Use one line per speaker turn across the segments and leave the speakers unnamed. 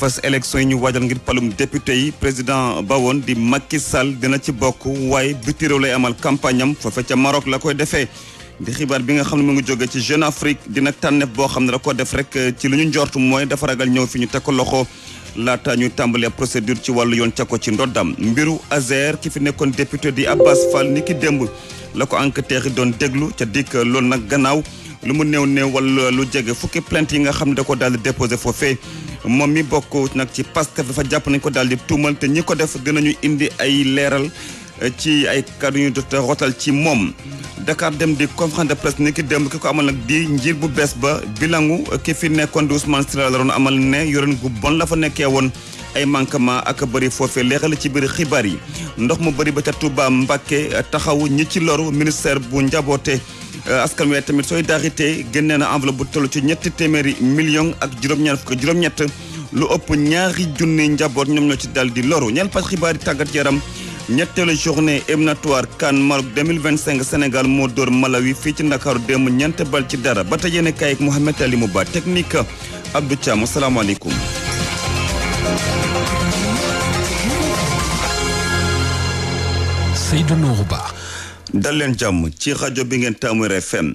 fas élection yi ñu waajal ngir palum député yi président ba woon di Macky Sall dina ci bokk waaye biti réew lay amal campagne am foofe ca Maroc la koy defee di xibaar bi nga xam ne mu ngi jóge ci Jeune Afrique dina tànneef boo xam ne da ko def rek ci lu ñu njort mooy dafa ragal ñëw fi ñu teg ko loxo laata ñuy tàmbalee procédure ci wàllu yoon ca ko ci ndoddam mbiru Azer ki fi nekkoon député di Abbas Fall ni ki démb la ko enquêteurs yi doon déglu ca dikk loolu nag gannaaw lu mu néew wala lu jege fukki plainte yi nga xam ne da ko daal di déposé foofee moom mi bokk nag ci Pastef dafa jàpp nañ ko daal di tuumal te ñi ko def dinañu indi ay leeral ci ay kàddu ñu jot rotal ci moom. Dakar dem di conférence de presse ni ki démb ki ko amal nag di njiit bu bees ba bilangu ki fi nekkoon di Ousmane Sylla la doon amal ne yoreen gu bon la fa nekkee woon ay manquement ak bëri foofee leexal ci biir xibaar yi ndox mu bëri ba ca Touba Mbacké taxaw ñi ci loru ministère bu njaboote askan wi tamit solidarité génnee na enveloppe bu toll ci $200 millions ak juróom-ñett lu ëpp 2,000 njaboot ñoom ñoo ci dal di loru ñeel paj xibaar yi tàggat yaram ñetteelu journée éliminatoire CAN Maroc 2025 Sénégal moo dóor Malawi fii ci Ndakaaru démb 4-0 ba tey yéen kaay ak Mouhamed Ali Mouba technique Abdou Thiam asalaamaaleykum.
Seydou Nourou Ba.
dal leen jàmm ci rajo bi ngeen taamu RFM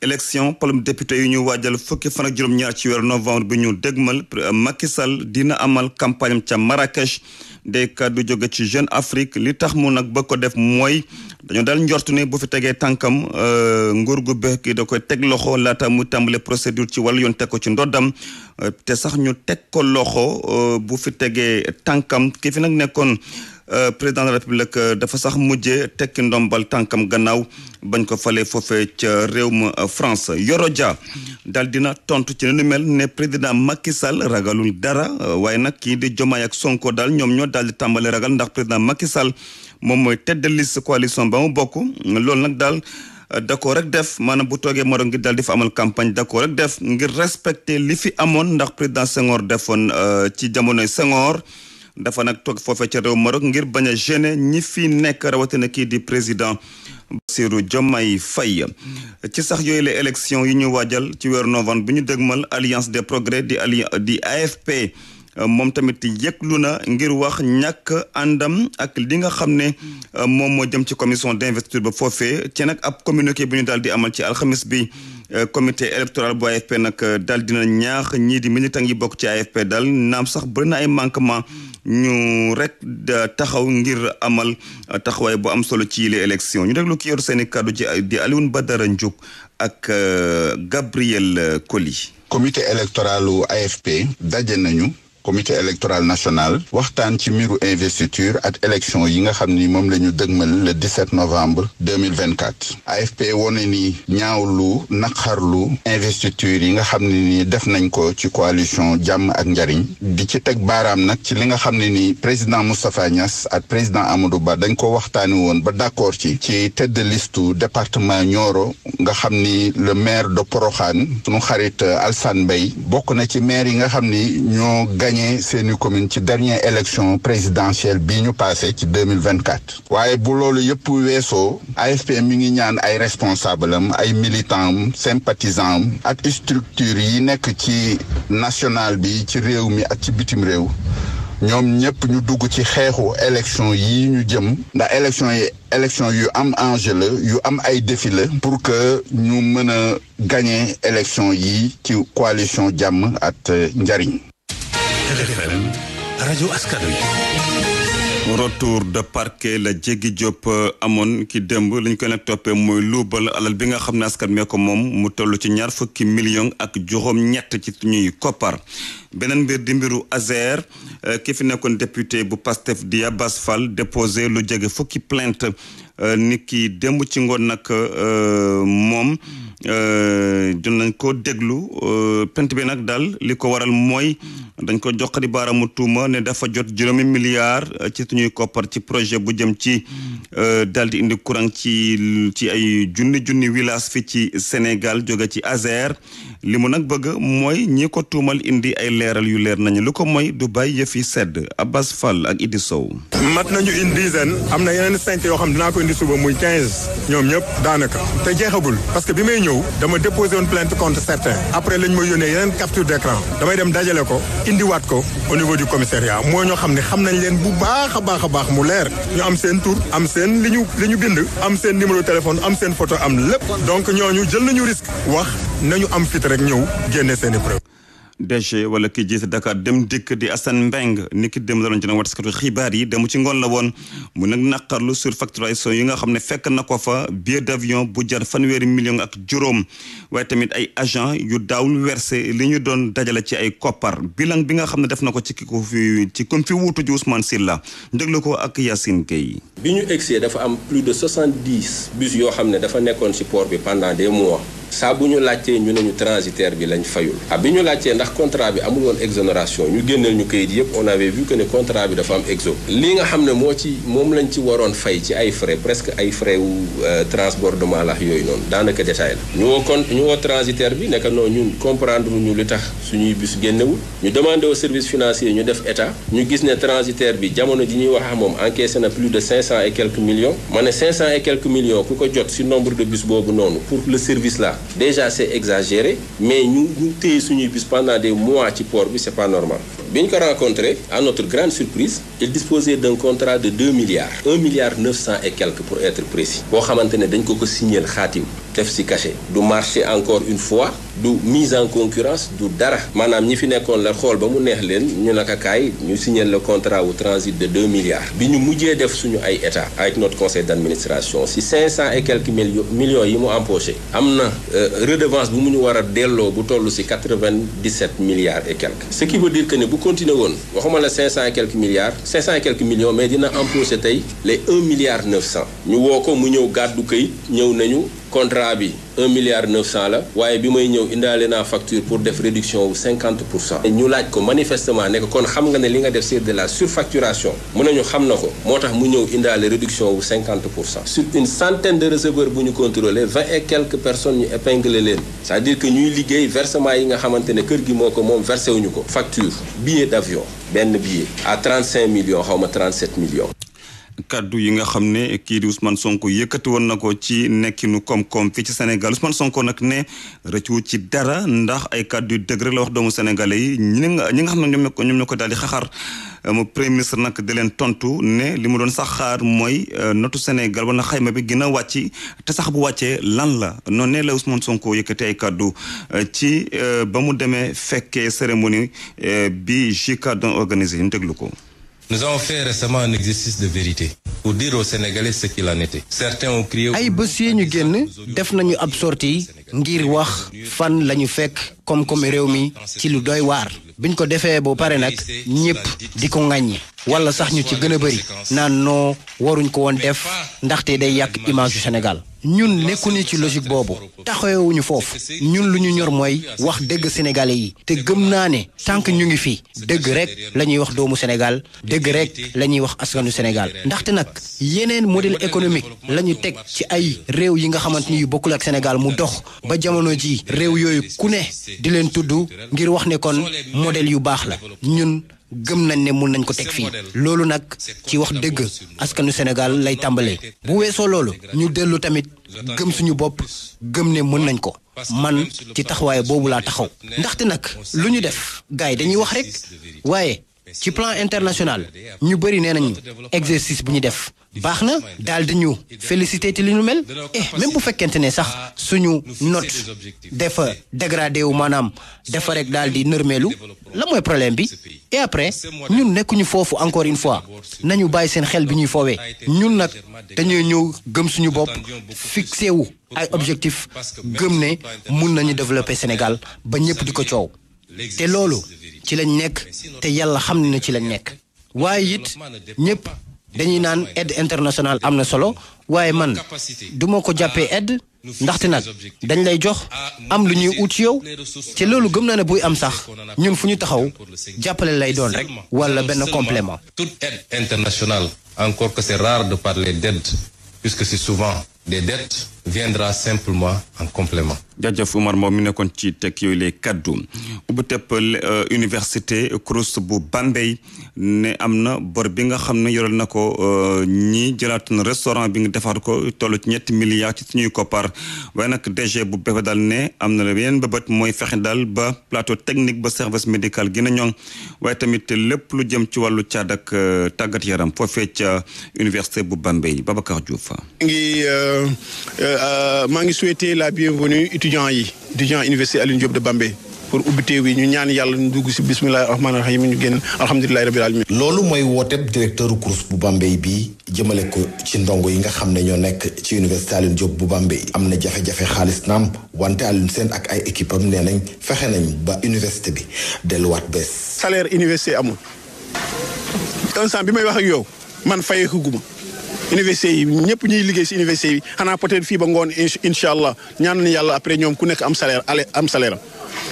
élection palum député yu ñu waajal fukki fan ak juróom-ñaar ci weeru novembre bi ñu dégmal Macky Sall dina amal campagne am ca Marrakech day kàddu jóge ci Jeune Afrique li tax mu nag ba ko def mooy dañoo daal njortu ne bu fi tegee tànkam nguur gu bees gi da koy teg loxo laata mu tàmbale procédure ci wàllu yoon teg ko ci ndoddam te sax ñu teg ko loxo bu fi tegee tànkam ki fi nag nekkoon président de la République dafa sax mujjee tekki ndombal tànkam gannaaw bañ ko falee foofee ca réew ma France Yoro Dia daal dina tontu ci nu mel ne président Macky Sall ragalul dara waaye nag kii di Diomaye ak Sonko daal ñoom ñoo daal di tàmbale ragal ndax président Macky Sall moom mooy tête de liste coalition ba mu bokk loolu nag daal d'accord rek def maanaam bu toogee Maroc ngir daal di fa amal campagne d'accord rek def ngir respecter li fi amoon ndax président Senghor defoon ci jamonoy Senghor dafa nag toog foofee ca réew Maroc ngir bañ a gêner ñi fi nekk rawatina kii di président Bassirou Diomaye Faye ci sax yooyu la élection yi ñu waajal ci weeru novembre bi ñu dégmal Alliance des Progrès di AFP moom tamit yëglu na ngir wax ñàkk àndam ak li nga xam ne moom moo jëm ci commission d'investiture ba foofee ci nag ab communiqué bu ñu daal di amal ci alxamis bi comité électoral bu AFP nag daal dina ñaax ñii di militant yi bokk ci AFP daal naam sax bëri na ay manquement ñu rek taxaw ngir amal taxawaay bu am solo ci les élections ñu déglu ki yor seeni kàddu ci di Alioune Badara Ndiouk ak Gabriel Koli.
comité électoralu AFP daje nañu. comité électoral national waxtaan ci mbiru investiture ak élection yi nga xam ni moom la ñu dëgmal le 17 novembre 2024 AFP wone ni ñaawlu naqarlu investiture yi nga xam ne ni def nañ ko ci coalition jàmm ak njariñ di ci teg baaraam nag ci li nga xam ne ni président Moustapha Niasse ak président Amadou Ba dañ ko waxtaani woon ba d'accord ci tête de liste département Nioro nga xam ni le maire de Porokhane sunu xarit Alsane Mbaye bokk na ci maire yi nga xam ni ñoo gagné seeni commune ci dernière élection présidentielle bii ñu passé ci 2024 waaye bu loolu yëpp weesoo AFP mi ngi ñaan ay responsable am ay militant am sympathisant am ak structure yi nekk ci national bi ci réew mi ak ci bitim réew ñoom ñëpp ñu dugg ci xeexu élection yi ñu jëm ndax élection yu am enjeu la yu am ay défi la pour que ñu mën a gagner élection yi ci coalition jàmm ak njariñ.
RFM rajo askan wi.
retour de parquet la Jéggi Diop amoon ki démb li ñu koy nag toppee mooy luubal alal bi nga xam ne askan mee ko moom mu toll ci 20 millions ak juróom-ñett ci suñuy koppar beneen mbir di mbiru Azer ki fi nekkoon député bu Pastef di Abbas Fall déposé lu jege fukki plainte nit ki démb ci ngoon nag moom doon nañ ko déglu plainte bi nag daal li ko waral mooy dañ ko joxari baaraamu tuuma ne dafa jot 7 milliards ci suñuy koppar ci projet bu jëm ci daal di indi courant ci ay junni village fi ci Sénégal jóge ci Azer li mu nag bëgg mooy ñi ko tuumal indi ay leeral yu leer nañu lu ko mooy du bàyyi yëf yi sedd. Abbas Fall ak Idi Sow.
mat nañu une dizaine am na yeneen 5 yoo xam dinaa ko indi suba muy 15 ñoom ñëpp daanaka te jeexagul parce que bi may ñëw dama déposé woon plainte contre certains après lañ ma yónnee yeneen capture d'écran damay dem dajale ko indiwaat ko au niveau du commissariat moo ñoo xam ne xam nañ leen bu baax a baax mu leer ñu am seen tur am seen li ñu bind am seen numéro téléphone am seen photo am lépp donc ñooñu jël nañu risque wax nañu am fit rek ñëw génne seen i preuve.
DG wala ki jiite Dakar Dem Dikk di Assane Mbeng niki dem la doon ci nag wattaskatu xibaar yi demu ci ngoon la woon mu nag naqarlu surfacturation yi nga xam ne fekk na ko fa billet d'avion bu jar 1,5 million ak juróom waaye tamit ay agent yu daawul versé li ñu doon dajale ci ay koppar bilan bi nga xam ne def na ko ci comme fi wuutu ji Ousmane Sylla déglu ko ak Yacine Gueye.
bi ñu egsee dafa am plus de 70 bus yoo xam ne dafa nekkoon ci port bi pendant des mois saa bu ñu laajtee ñu ne ñu transitaire bi lañ fayul bi ñu laajtee ndax contrat bi amul woon exonération ñu génneel ñu kayit yëpp on avait vu que ne contrat bi dafa am exo li nga xam ne moom lañ ci waroon fay ci ay frais presque ay frais wu transbordement la yooyu noonu daanaka détail la ñu woo transitaire bi nekk non ñun comprendre ñu li tax suñuy bus génnewul ñu demandé au service financier ñu def état ñu gis ne transitaire bi jamono ji ñuy wax ak moom encaissé na plus de 500 et quelques millions ma ne 500 et quelques millions ku ko jot ci nombre de bus boobu noonu pour le service là déjà c'est exagéré mais ñu téye suñuy bus pendant des mois ci port bi c'est pas normal bi ñu ko rencontré à notre grande surprise il disposait d'un contrat de 2 milliards 1 milliard 900 et quelques pour être précis boo xamante ne dañ ko signer xaatim def ci cachet du marché encore une fois du mise en concurrence du dara maanaam ñi fi nekkoon la xool ba mu neex leen ñu naka kaay ñu signer le contrat au transit de 2 milliards bi ñu mujjee def suñu ay état avec notre conseil d'administration ci 500 et quelques millions yi mu empoché am na redevance bu mu ñu war a delloo bu toll ci 97 milliards et quelques ce qui veut dire que ne bu continuer woon waxuma la 500 et quelques milliards 500 et quelques millions mais dina empoché tey les 1 milliard 900 ñu woo ko mu ñëw gàddu këyit ñëw nañu contrat bi 1 milliard 900 la waaye bi may ñëw indaale naa facture pour def réduction wu 50%. ñu laaj ko manifestement ne ko kon xam nga ne li nga def c'est de la surfacturation mu ne ñu xam na ko moo tax mu ñëw indaale réduction wu 50%. sur une centaine de receveurs bu ñu contrôler 20 et quelques personnes ñu épinglé leen c'est-à-dire que ñuy liggéey versement yi nga xamante ne kër gi moo ko moom versé wuñu ko facture billet d'avion benn billet à 35 millions xaw ma 37 millions.
kaddu yi nga xam ne kii di Ousmane Sonko yëkkati woon na ko ci nekkinu koom-koom fii ci Sénégal Ousmane Sonko nag ne rëccu ci dara ndax ay kaddu yu dëgg rek la wax doomu sénégalais yi ñi nga xam ne ñoom ñoo ko daal di xaxar mu premier ministre nag di leen tontu ne li mu doon sax xaar mooy notu Sénégal wala xayma bi gën a wàcc te sax bu wàccee lan la noonu ne la Ousmane Sonko yëkkati ay kaddu ci ba mu demee fekkee cérémonie bi JICA doon organisé ñu déglu ko.
Nous avons fait récemment un exercice de vérité pour dire aux Sénégalais ce qu'il en était. Certains ont crié.
ay bés yi ñu génn def nañu ab sortie ngir wax fan la ñu fekk koom-koom réew mi ci lu doy waar. biñ ko defee ba pare nag ñëpp di ko ŋàññi wala sax ñu ci gën a bëri naan noo waruñ ko woon def ndaxte day yàq image yu Sénégal. ñun nekkuñu ci logique boobu taxawewuñu foofu ñun lu ñu ñor mooy wax dëgg sénégalais yi te gëm naa ne tant que ñu ngi fi dëgg rek la ñuy wax doomu Sénégal dëgg rek la ñuy wax askanu Sénégal ndaxte nag yeneen modèle économique la ñu teg ci ay réew yi nga xamante ni yu bokkul ak Sénégal mu dox ba jamono ji réew yooyu ku ne di leen tudd ngir wax ne kon modèle yu baax la ñun gëm nañ ne mun nañ ko teg fii loolu nag ci wax dëgg askanu Sénégal lay tàmbalee bu weesoo loolu ñu dellu tamit gëm suñu bopp gëm ne mën nañ ko man ci taxawaay boobu laa taxaw ndaxte nag lu ñu def gars yi dañuy wax rek waaye ci plan international ñu bëri nee nañu exercice bu ñu def baax na daal di ñu félicité ci li ñu mel même bu fekkente ne sax suñu note dafa dégradé wu maanaam dafa rek daal di nërmeelu la mooy problème bi et après ñun nekkuñu foofu encore une fois nañu bàyyi seen xel bi ñuy foowee ñun nag dañuy ñëw gëm suñu bopp fixé wu ay objectif gëm ne mun nañu développer Sénégal ba ñëpp di ko coow te loolu ci lañ nekk te yàlla xam ne ci lañ nekk waaye it ñëpp dañuy naan aide internationale am na solo waaye man duma ko jàppee aide ndaxte nag dañ lay jox am lu ñuy ut ci yow te loolu gëm naa ne buy am sax ñun fu ñu taxaw jàppale lay doon rek wala benn complément.
Toute aide internationale, encore que c'est rare de parler d'aide puisque c'est souvent des dettes viendra simplement en complément.
jaajëf Oumar moom mi nekkoon ci teg yooyu les kaddu ubbi tepp université Crous bu Bambey ne am na bor bi nga xam ne yoral na ko ñi jëlaat na restaurant bi nga defaat ko toll ci 7 milliards ci suñuy koppar waaye nag DG bu BEF daal ne am na la yeneen bëbët mooy fexe daal ba plateau technique ba service médical gi na ñoŋ waaye tamit lépp lu jëm ci wàllu caad ak tàggat yaram foofee ca université bu Bambey Babacar Diouf.
maa ngi souhaiter la bienvenue étudiants université Alioune Diop de Bambey pour ubbite wi ñu ñaan yàlla ñu dugg si bismillahi rahmaani rahim ñu génn alhamdulilahi rabbil alamin.
loolu mooy wooteb directeur Crous bu Bambey bi jëmale ko ci ndongo yi nga xam ne ñoo nekk ci université Alioune Diop bu Bambey am na jafe-jafe xaalis naam wante Alioune Sène ak ay équipe am nee nañ fexe nañ ba université bi delluwaat bees.
salaire université amul instant bi may wax ak yow man fayeeku guma université yi ñëpp ñuy liggéey si université yi xanaa peut-être fii ba ngoon incha allah ñaan nañu yàlla après ñoom ku nekk am salaire am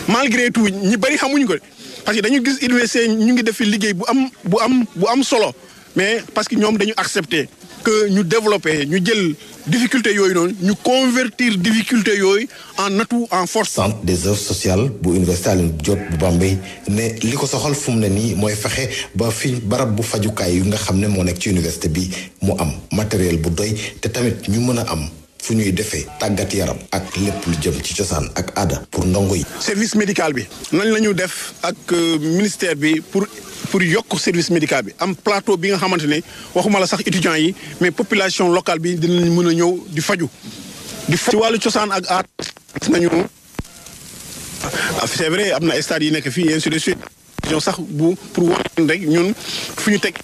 malgré tout ñi bëri xamuñu ko parce que dañu gis université ñu ngi def fi liggéey bu am solo mais parce que ñoom dañu accepter que ñu développer ñu jël difficulté yooyu noonu ñu convertir difficulté yooyu en atout en force.
centre des œuvres sociales bu université Alioune Diop bu Bambey ne li ko soxal fu mu ne nii mooy fexe ba fi barab bu fajukaay yu nga xam ne moo nekk ci université bi mu am matériel bu doy te tamit ñu mën a am fu ñuy defee tàggat yaram ak lépp lu jëm ci cosaan ak aada pour ndongo yi.
service médical bi nañ la ñu def ak ministère bi pour yokk service médical bi am plateau bi nga xamante ne waxuma la sax étudiants yi mais population locale bi dinañ mën a ñëw di faju ci wàllu cosaan ak aada nañu c'est vrai am na stade yi nekk fii ainsi de suite sax pour wane rek ñun fu ñu teg.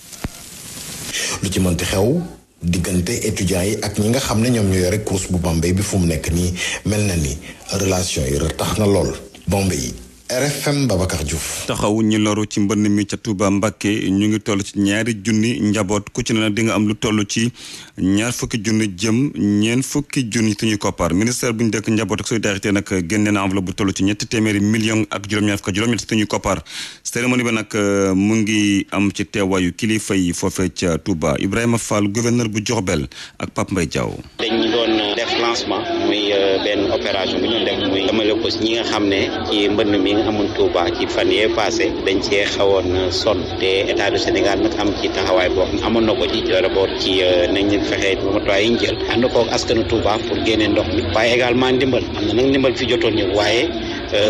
lu ci mënti xew diggante étudiants yi ak ñi nga xam ne ñoom ñoo yore Crous bu Bambey bi fu mu nekk nii mel na ni relation yi tax na lool Bambey RFM Babacar Diouf.
taxaw ñi loru ci mbënn mi ca Touba Mbacké ñu ngi toll ci 2 junni njaboot ku ci ne di nga am lu toll ci 20 junni jëm 40 junni suñuy koppar ministère bu ñu dëkk njaboot ak solidarité nag génne na enveloppe bu toll ci 300 millions ak juróom-ñaar fukk juróom-ñett suñuy koppar cérémonie ba nag mu ngi am ci teewaayu kilifa yi foofee ca Touba Ibrahima Fall gouverneur bu Diourbel ak Pape Mbaye Diaw.
dañu doon def lancement muy benn opération bu ñu doon def muy amale ko ñi nga xam ne ci mbënn mi amoon Touba ci fan yee passé dañ cee xawoon sonn te état du Sénégal nag am ci taxawaay boo xam ne amoon na ko ci d'abord ci nañ leen fexe matuwaay yi ñu jël ànd koog askanu Touba pour génne ndox mi waaye également ndimbal am na nag ndimbal fi jotoon ñëw waaye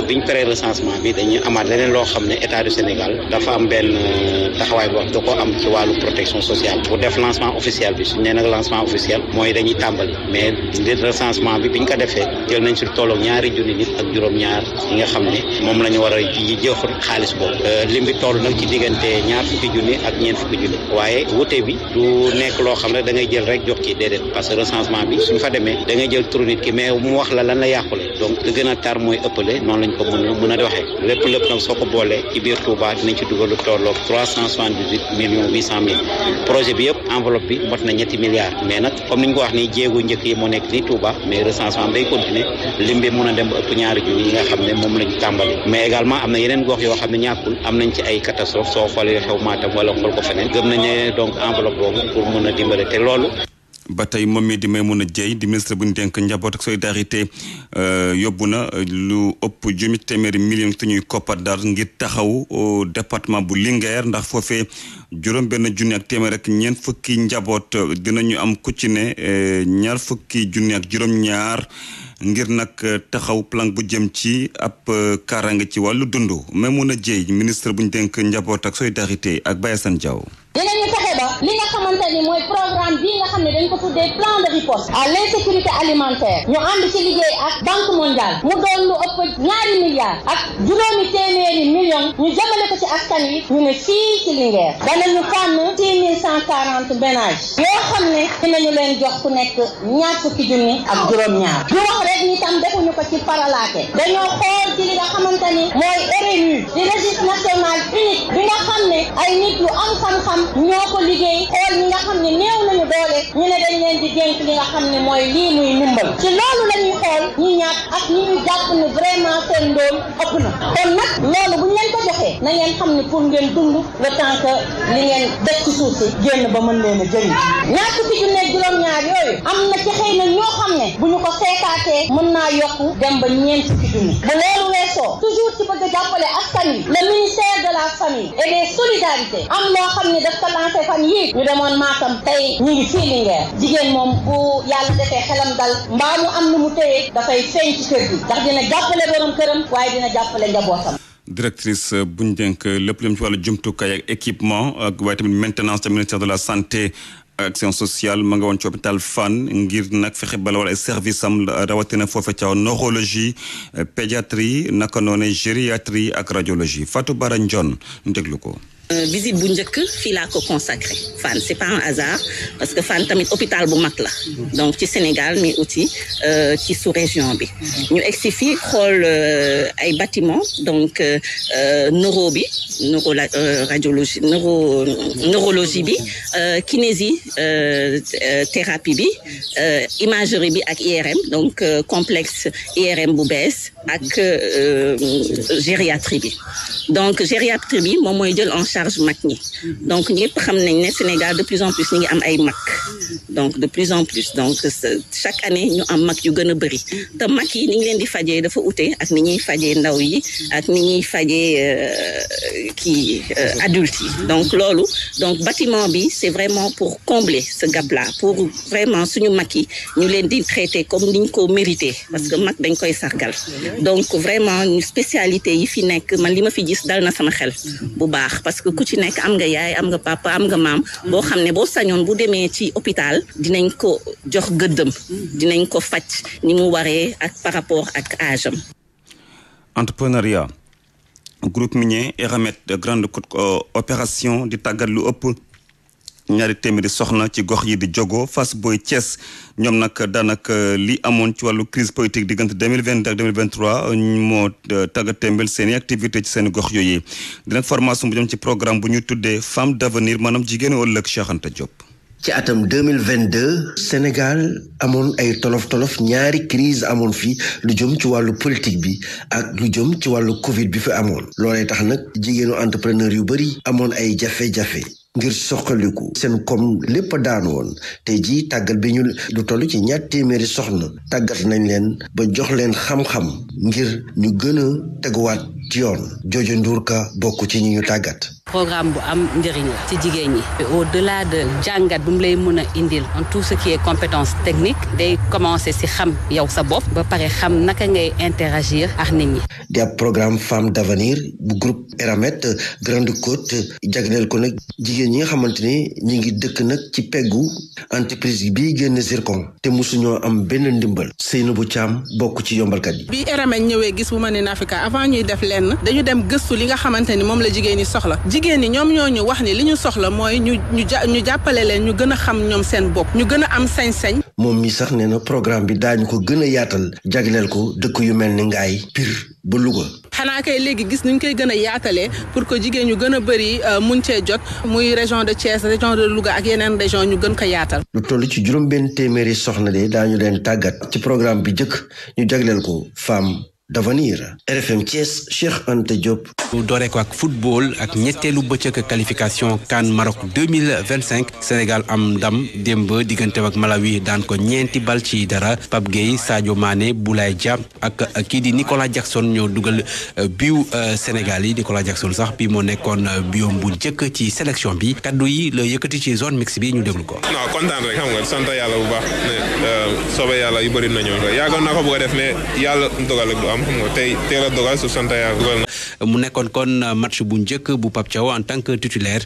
biñ paree recensement bi dañuy amaat leneen loo xam ne état du Sénégal dafa am benn taxawaay boo xam da ko am ci wàllu protection sociale pour def lancement officiel bi suñu nee nag lancement officiel mooy dañuy tàmbali mais recensement bi biñ ko defee jël nañ ci tolloog 2 junni nit ak juróom-ñaar yi nga xam ne moom la ñu war a jox xaalis boobu lim bi toll nag ci diggante 20 junni ak 40 junni waaye wute bi du nekk loo xam ne da ngay jël rek jox ci déedéet parce que recensement bi suñ fa demee da ngay jël turu nit ki mais mu wax la lan la yàqule donc li gën a tar mooy ëppale noonu lañ ko mën a waxee lépp nag soo ko boolee ci biir Touba dinañ ci dugal lu tolloog 378 millions 800 mille projet bi yëpp enveloppe bi mot na 2 milliards mais nag comme ni ñu ko wax ni jéego njëkk yi moo nekk ni Touba mais recensement day continuer lim bi mën a dem ba ëpp 2 junni yi nga xam ne moom lañ tàmbali mais également am na yeneen gox yoo xam ne ñàkkul am nañ ci ay catastrophe soo xoolee xew Matam wala xool ko feneen gëm nañ ne donc enveloppe boobu pour mën a dimbale te loolu
ba tey moom mi di Maimouna Dièye di ministre bu ñu dénk njaboot ak solidarité yóbbu na lu ëpp 800 millions suñuy koppar daal ngir taxaw département bu Linguère ndax foofee juróom-benn junni ak téeméer ak 40 njaboot dinañu am ku ci ne 20 junni ak juróom-ñaar ngir nag taxaw plan bu jëm ci ab kaaraange ci wàllu dund Maimouna Dièye ministre bu ñu dénk njaboot ak solidarité ak Baye Assane Diaw.
dinañu fexe ba li nga xamante ni mooy programme bii nga xam ne dañ ko tuddee plan de riposte à l'insécurité alimentaire ñu ànd ci liggéey ak banque mondiale mu doon lu ëpp 2 milliards ak 800 millions ñu jëmale ko ci askan wi ñu ne fii ci Linguère danañu tànn 6140 ménages yoo xam ne dinañu leen jox ku nekk 20 junni ak juróom-ñaar ñu wax rek ni tam defuñu ko ci paralaake dañoo xool ci li nga xamante ni mooy RNU di registre national unique bi nga xam ne ay nit yu am xam-xam ñoo ko liggéey xool ñi nga xam ne néew nañu doole ñu ne dañ leen di dénk li nga xam ne mooy lii muy ndimbal ci loolu la ñuy xool ñi ñàkk ak ñi ñu jàpp ne vraiment seen ndóol ëpp na kon nag loolu bu ñu leen ko joxee na ngeen xam ne pour ngeen dund le temps que li ngeen def ci suuf si génn ba mën leen a jëriñ ñaar fukki junne ak juróom-ñaar yooyu am na ci xëy na ñoo xam ne bu ñu ko seetaatee mën naa yokku dem ba ñeent fukki junne bu loolu weesoo toujours ci bëgg a jàppale askan wi le ministère de la famille et des solidarités am loo xam ne daf ko lancé fan yii ñu demoon Matam tey ñu ngi fii Linguère jigéen moom bu yàlla defee xelam dal mbaa mu am lu mu téye dafay feeñ ci kër gi ndax dina jàppale borom këram waaye dina jàppale njabootam.
directrice bu ñu dénk lépp lu ci wàllu jumtukaay ak équipement ak waaye tamit maintenance ca ministère de la santé action sociale ma nga woon ci hôpital Fann ngir nag fexe bala wala ay service am rawatina foofe ca neurologie pédiatrie naka noone gériatrie ak radiologie Fatou Bara Ndione ñu déglu ko.
visite bu njëkk fii laa ko consacré Fann c'est pas un hasard parce que Fann tamit hôpital bu mag la donc ci Sénégal mais aussi ci sous-région bi ñu egsi fii xool ay bâtiment donc neuro bi radiologie neurologie bi kinésie thérapie bi imagerie bi ak IRM donc complexe IRM bu bees ak gériatrie bi donc gériatrie bi moom mooy jël en charge mag ñi donc ñëpp xam nañ ne Sénégal de plus en plus ñu ngi am ay mag donc de plus en plus donc chaque année ñu am mag yu gën a bëri te mag yi ni ñu leen di fajee dafa ute ak ni ñuy fajee ndaw yi ak ni ñuy fajee adultes yi donc loolu donc bâtiment bi c'est vraiment pour combler ce gap-là pour vraiment suñu mag yi ñu leen di traiter comme ni ñu ko mérité parce que mag dañ koy sargal donc vraiment ñu spécialité yi fi nekk man li ma fi gis dal na sama xel bu baax parce que ku ci nekk am nga yaay am nga papa am nga maam boo xam ne boo sañoon bu demee ci hôpital dinañ ko jox gëddëm dinañ ko faj ni mu waree ak par rapport ak âge am.
Entrepreneuriat groupe minier Eramet de grande opération di tàggat lu ëpp ñaari téeméeri soxna ci gox yi di Diogo Fass Boye Thiès ñoom nag daanaka li amoon ci wàllu crise politique diggante 2022 ak 2023 moo tàggat témbel seen i activité ci seen gox yooyu dina formation bu jëm ci programme bu ñu tuddee femme d'avenir maanaam jigéenu ëllëg Cheikh Anta Diop.
ci atam 2022 Sénégal amoon ay tolof-tolof ñaari crise amoon fi lu jëm ci wàllu politique bi ak lu jëm ci wàllu Covid bi fi amoon loolee tax nag jigéenu entrepreneur yu bari amoon ay jafe-jafe ngir soxaliku seen koom lépp daan woon tey jii tàggat bi ñu lu toll ci 200 soxna tàggat nañ leen ba jox leen xam-xam ngir ñu gën a teguwaat ci yoon Jojo Ndourka bokk ci ñi ñu tàggat.
programme bu am njëriñ la ci jigéen ñi au-delà de jàngat bu mu lay mën a indil en tout ce qui est compétence technique day commencer ci xam yow sa bopp ba pare xam naka ngay interagir ak nit ñi.
di ab programme femme d'avenir bu groupe Eramet Grande Côte jagleel ko nag jigéen ñi nga xamante ne ñi ngi dëkk nag ci peggu entreprise bi génn zircon te mosuñoo am benn ndimbal Seynabou Thiam bokk ci yombalkat yi.
bi Eramet ñëwee gis Women in Africa avant ñuy def lenn dañu dem gëstu li nga xamante ni moom la jigéen ñi soxla jigéen ñi ñoom ñoo ñu wax ni li ñu soxla mooy ñu jàppale leen ñu gën a xam ñoom seen bopp ñu gën a am sañ-sañ.
moom mi sax nee na programme bi daañu ko gën a yaatal jagleel ko dëkk yu mel ni Ngaye Pire ba Louga.
xanaa kay léegi gis nuñ koy gën a yaatalee pour que jigéen ñu gën a bëri mun cee jot muy région de Thiès région de Louga ak yeneen région ñu gën ko yaatal.
lu toll ci juróom-benn téeméeri soxna de daañu leen tàggat ci programme bi jëkk ñu jagleel ko femme d'avenir. RFM Thiès Cheikh Anta Diop.
ñu dooree ko ak football ak ñetteelu bëccëg qualification CAN Maroc 2025 Sénégal am ndam démb digganteem ak Malawi daan ko 4-0 Pape Gueye Sadio Mané Boulaye Dia ak kii di Nicolas Jackson ñoo dugal biu Sénégal yi Nicolas Jackson sax bi moo nekkoon biom bu njëkk ci sélection bi kaddu yi la yëkkati ci zone mixte bi ñu déglu ko.
non kontaan rek xam nga sant yàlla bu baax ne soobee yàlla yu bëri na ñëw yàggoon naa ko bëgg a def mais yàlla dogal ak du am xam nga tey teel a dogal su sant yàlla dugal na.
mu nekkoon kon match bu njëkk bu Pape Thiaw en tant que titulaire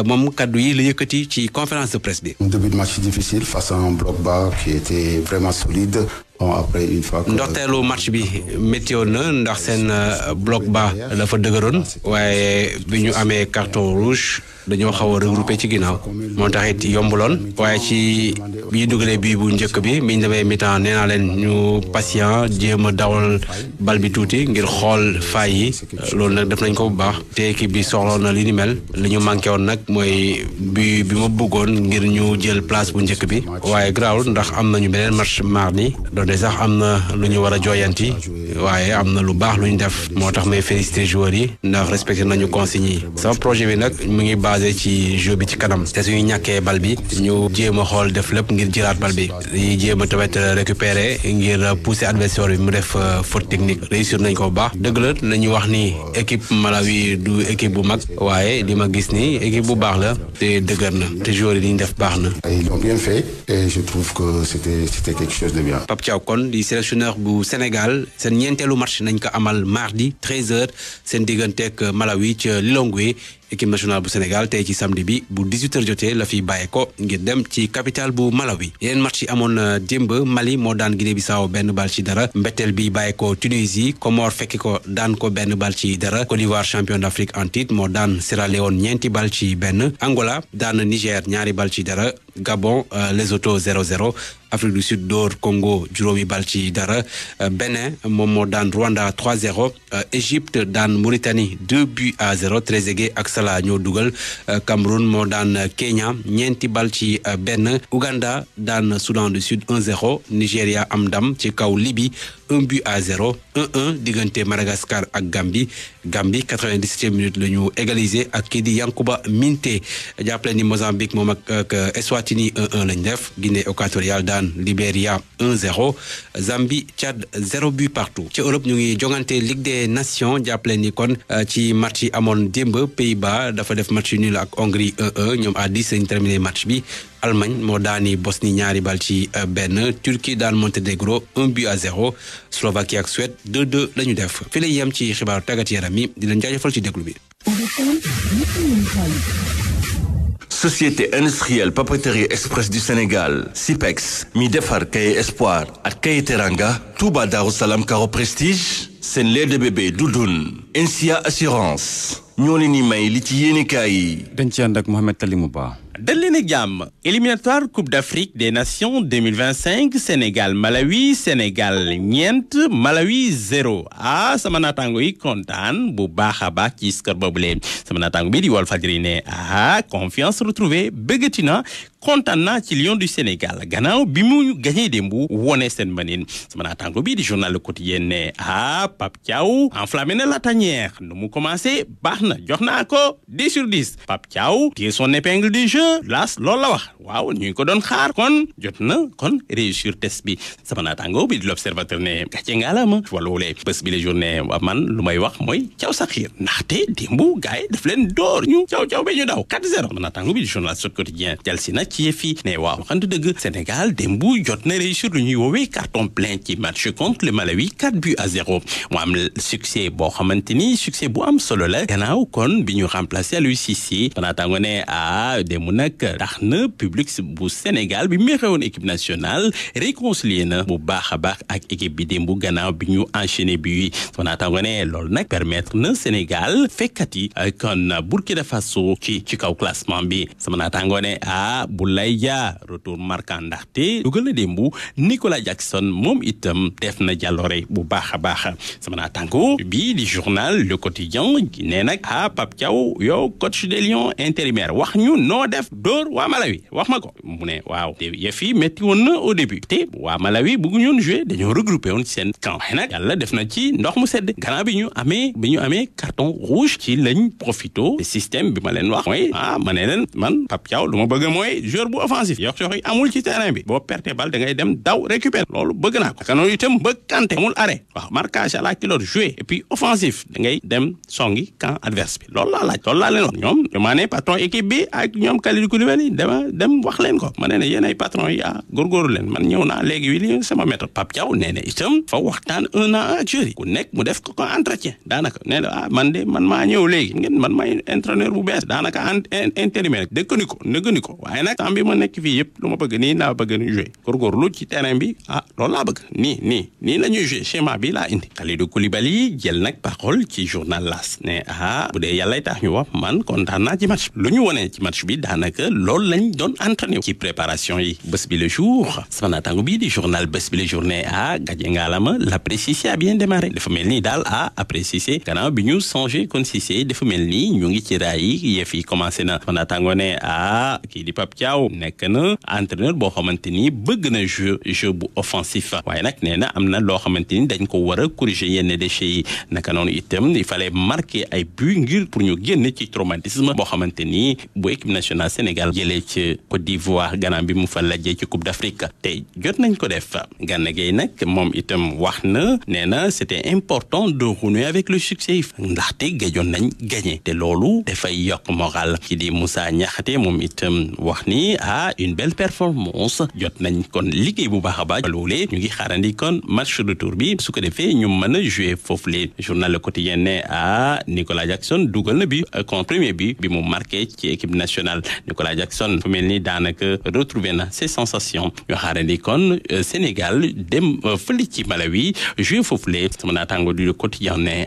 moom kaddu yi la yëkkati ci conférence de presse bi.
Un début de match difficile face à un bloc bas qui était vraiment solide. Bon, après une fois que
ndorteelu match bi météo na ndax seen bloc bas la fa dëgëroon waaye bi ñu amee carton rouge dañoo xaw a regroupé ci ginnaaw moo tax it yombuloon waaye ci bi ñu dugalee bii bu njëkk bi biñ demee mi-temps nee naa leen ñu patient jéem a dawal bal bi tuuti ngir xool faay yi loolu nag def nañ ko bu baax te équipe bi soxloon na li ni mel li ñu manqué woon nag mooy bi ma bëggoon ngir ñu jël place bu njëkk bi waaye grawul ndax am nañu beneen match mardi doonte sax am na lu ñu war a jooyanti waaye am na lu baax lu ñu def moo tax may félicité joueurs yi ndax respecté nañu consignes yi sama projet bi nag mu ngi basé ci jeu bi ci kanam te suñu ñàkkee bal bi ñu jéem a xool def lépp ngir jëlaat bal bi yi jéem a tamit récupérer ngir pousser adversaire bi mu def faute technique réussir nañ ko bu baax dëgg la nañu wax ni équipe Malawi du équipe bu mag waaye li ma gis ni équipe bu baax la te dëgër na te joueurs yi li ñu def baax na.
Ils l'ont bien fait et je trouve que c'était quelque chose de bien.
Pape Thiaw kon di sélectionneur bu Sénégal seen ñeenteelu match nañ ko amal mardi 13h seen digganteeg Malawi ca Lilongwe équipe nationale bu Sénégal tey ci samedi bi bu 18h jotee la fi bàyyee ko ngir dem ci capitale bu Malawi yeneen match yi amoon démb Mali moo daan Guinée-Bissau benn bal ci dara mbetteel bi bàyyee ko Tunisie Comores fekki ko daan ko benn bal ci dara Côte d'Ivoire champion d'Afrique en titre moo daan Sierra Leone ñeenti bal ci benn Angola daan Niger ñaari bal ci dara Gabon Lesotho 0-0 Afrique du Sud dóor Congo juróomi bal ci dara Bénin moom moo daan Rwanda 3-0 Égypte daan Mauritanie 2-0 Trezeguet ak Salah ñoo dugal Cameroun moo daan Kenya ñeenti bal ci benn Ouganda daan Soudan du Sud 1-0 Nigéria am ndam ci kaw Libye 1-0 1-1 diggante Madagascar ak Gambie 97e minute la ñu égaliser ak kii di Yankuba Minteh jàppale ni Mozambique moom ak Eswatini 1-1 lañ def Guinée équatoriale daan Libéria 1-0 Zambie Tchad 0 but partout ci Europe ñu ngi jongante Ligue des Nations jàppale ni kon ci match yi amoon démb Pays-Bas dafa def match nul ak Hongrie 1-1 ñoom à 10 lañ terminé match bi Allemagne moo daani Bosnie ñaari bal ci benn Turquie daan Monténégro 1-0 Slovaquie ak Suède 2-2 la ñu def fi lay yem ci xibaaru tàggat yaram yi di leen jaajëfal ci déglu bi.
Société industrielle papeterie express du Sénégal SIPEX mi defar Kaye Espoir ak Kaye Teranga Touba Darou Salam Caro Prestige seen lait de bébé Doudoune NSIA assurance ñoo leen ni may li ci yéenekaay yi.
dañ ci ànd ak Mohamed Talimou Ba.
dal leen ak jàmm éliminatoire Coupe d'Afrique des Nations 2025 Sénégal Malawi Sénégal ñeent Malawi 0 sama naataango yi kontaan bu baax a baax ci score boobule sama naataango bi di Walfadjri ne confiance retrouvée bëggati na kontaan naa ci Lion du Sénégal gannaaw bi mu gagné démb wone seen manin sama naataango bi di journal Le Quotidien ne Pape Thiaw enflammé na la tanière nu mu commencé baax na jox naa ko 10 sur 10 Pape Thiaw tire son épingle du jeu laas loolu la wax waaw ñu ngi ko doon xaar kon jot na kon réussir test bi sama naataango bi di L'Observateur ne gàcce ngaalama wala wala bés bi la journée man lu may wax mooy Thiaw Sakhir ndaxte démb gars yi daf leen door ñu caw ba ñu daw 4-0 sama naataango bi di journal Sud Quotidien jël si na ci yëf yi ne waaw xantu dëgg Sénégal démb jot na réussir lu ñuy woowee carton plein ci match contre le Malawi 4-0 mu am succès boo xamante ni succès bu am solo la gannaaw kon bi ñu remplacé Aliou Cissé sama naataango ne démb nag tax na public bu Sénégal bi meexewoon équipe nationale réconcilié na bu baax a baax ak équipe bi démb gannaaw bi ñu enchaîné bi sama naataango ne loolu nag permettre na Sénégal fekkati kon Burkina Faso ci kaw classement bi sama naataango ne Boulaye Dia retour marquant ndaxte dugal na démb Nicolas Jackson moom itam def na jàllore bu baax a baax sama naataango bi di journal Le Quotidien nee nag Pape Thiaw yow coach des Lions intérimaire wax ñu noo def dóor waa Malawi wax ma ko mu ne waaw te yëf yi métti woon na au début te waa Malawi bëggu ñoon jouer dañoo regroupé woon ci seen camp waaye nag yàlla def na ci ndox mu sedd gannaaw bi ñu amee carton rouge ci lañ profito système bi ma leen wax mooy ma ne leen man Pape Thiaw lu ma bëgg mooy joueur bu offensif yox yi amul ci terrain bi boo perte bal da ngay dem daw récupérer loolu bëgg naa ko kanoonu itam bëgg Kanté amul arrêt waaw marquage à la culotte jouer et puis offensif da ngay dem songi camp adverse bi loolu laa laaj loolu laa leen wax ñoom maa ne patron équipe bi ak ñoom Kalidou Koulibaly dem wax leen ko ma ne yéen ay patron yi góorgóorlu leen man ñëw naa léegi wi sama méthode Pape Thiaw nee na itam fa waxtaan 1 an ak joueur yi ku nekk mu def ko entretien daanaka nee na man maa ñëw léegi man maay entraîneur bu bees daanaka intérimaire dëkkani ko waaye nag temps bi ma nekk fii yëpp lu ma bëgg nii naa bëgg ni jouer góorgóorlu ci terrain bi loolu laa bëgg nii la ñuy jouer schéma bi laa indi. Kalidou Koulibaly jël nag parole ci journal L'As ne bu dee yàlla tax ñu wax man kontaan naa ci match lu ñu wone ci match bi daanaka loolu lañ doon entraîné ci préparation yi. Bés bi le jour sama naataango bi di journal Bés bi le jour ne gàcce ngaalama l'après Cissé a bien démarré dafa mel ni daal après Cissé gannaaw bi ñu changé kon Cissé dafa mel ni ñu ngi ci raay yi yëf yi commencé na sama naataango ne kii di Pape Thiaw nekk na entraîneur boo xamante ni bëgg na jeu bu offensif waaye nag nee na am na loo xamante ni dañ ko war a corriger yenn déchets yi naka noonu itam il fallait marquer ay but ngir pour ñu génn ci traumatisme boo xamante ni bu équipe nationale Sénégal jëlee ci Côte d'Ivoire gannaaw bi mu fa lajjee ci Coupe d'Afrique te jot nañ ko def Gana Gueye nag moom itam wax na nee na c'était important de renouer avec le succès ndaxte géjoon nañ gagné te loolu dafay yokk moral ci di Moussa Niakhaté moom itam wax ni une belle performance jot nañ kon liggéey bu baax a baax loolee ñu ngi xaarandi kon match retour bi su ko defee ñu mën a jouer foofu le journal Le Quotidien ne Nicolas Jackson dugal na bi contre premier bi mu marqué ci équipe nationale Nicolas Jackson fu mel ni daanaka retrouvé na ses sensations ñu xaarandi kon Sénégal dem fële ci Malawi jouer foofu le sama naataango du Le Quotidien ne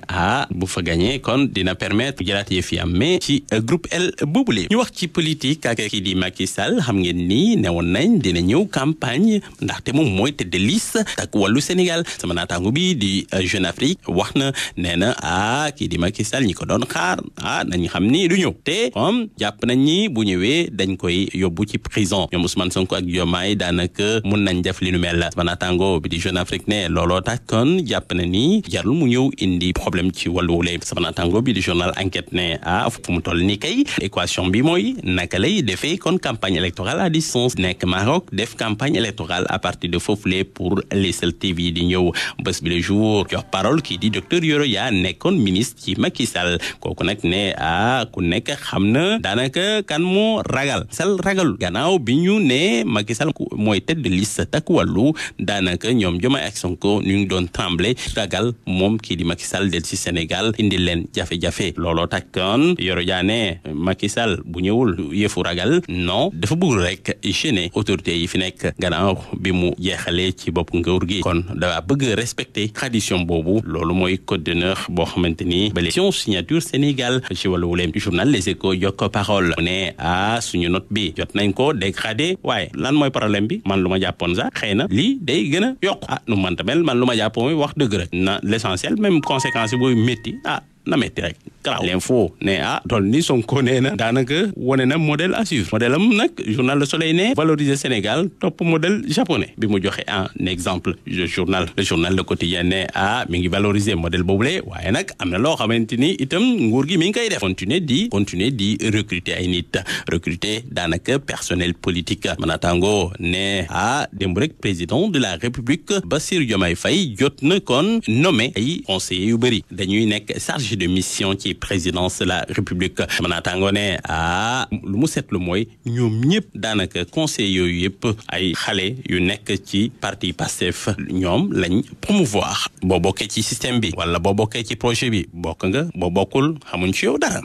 bu fa gagné kon dina permettre jëlaat yëf yi am mais ci groupe L boobule ñu wax ci politique ak kii di Macky Sall xam ngeen ni newoon nañ dina ñëw campagne ndaxte moom mooy tête de liste ak wàllu Sénégal sama naataango bi di Jeune Afrique wax na nee na kii di Macky Sall ñi ko doon xaar nañ xam ni du ñëw te comme jàpp nañ ni bu ñëwee dañ koy yóbbu ci prison ñoom Ousmane Sonko ak Diomaye daanaka mun nañ def li nu mel sama naataango bi di Jeune Afrique ne looloo tax kon jàpp na ni jarul mu ñëw indi problème ci wàllu wule sama naataango bi di journal Enquête ne fu mu toll ni kay équation bi mooy naka lay defee kon campagne électorale à distance nekk Maroc def campagne électorale à partir de foofule pour les Sen TV di ñëw Bés bi le jour jox parole kii di docteur Yoro Ya nekkoon ministre ci Macky Sall kooku nag ne ku nekk xam na daanaka kan moo ragal Sall ragalul gannaaw bi ñu ne Macky Sall mooy tête de liste takku wàllu daanaka ñoom Diomaye ak Sonko ñu ngi doon tremblé ragal moom kii di Macky Sall del ci Sénégal indi leen jafe-jafe looloo takkoon Yoro Ya ne Macky Sall bu ñëwul yëfu ragal non dafa bëgg rek gêner autorité yi fi nekk gannaaw bi mu jeexalee ci bopp nguur gi kon dafa bëgg respecter tradition boobu loolu mooy code d'honneur boo xamante ni ba l'élection signature Sénégal ci wàllu wuleem journal Les Échos jokko parole mu ne suñu note bi jot nañ ko dégradé waaye lan mooy problème bi man lu ma jàppoon sax xëy na lii day gën a yokk nu manta mel man lu ma jàppoon wax dëgg rek na l'essentiel même conséquence yi booy métti na metti rek Karaw l'info ne toll ni Sonko nee na daanaka wane na modèle à suivre modèle am nag journal Le Soleil ne valoriser Sénégal topp modèle japonais bi mu joxe un exemple le journal Le Quotidien ne mi ngi valoriser modèle boobule waaye nag am na loo xamante ni itam nguur gi mi ngi koy def continuer di recruter ay nit recruter daanaka personnel politique manatango ne démb rek président de la République Bassirou Diomaye Faye jot na kon nommé ay conseillers yu bëri dañuy nekk chargé de mission ci présidence de la République manatango ne lu mu seetlu mooy ñoom ñëpp daanaka conseil yooyu yëpp ay xale yu nekk ci parti Pastef ñoom lañ promouvoir boo bokkee ci système bi wala boo bokkee ci projet bi bokk nga boo bokkul xamuñ ci yow dara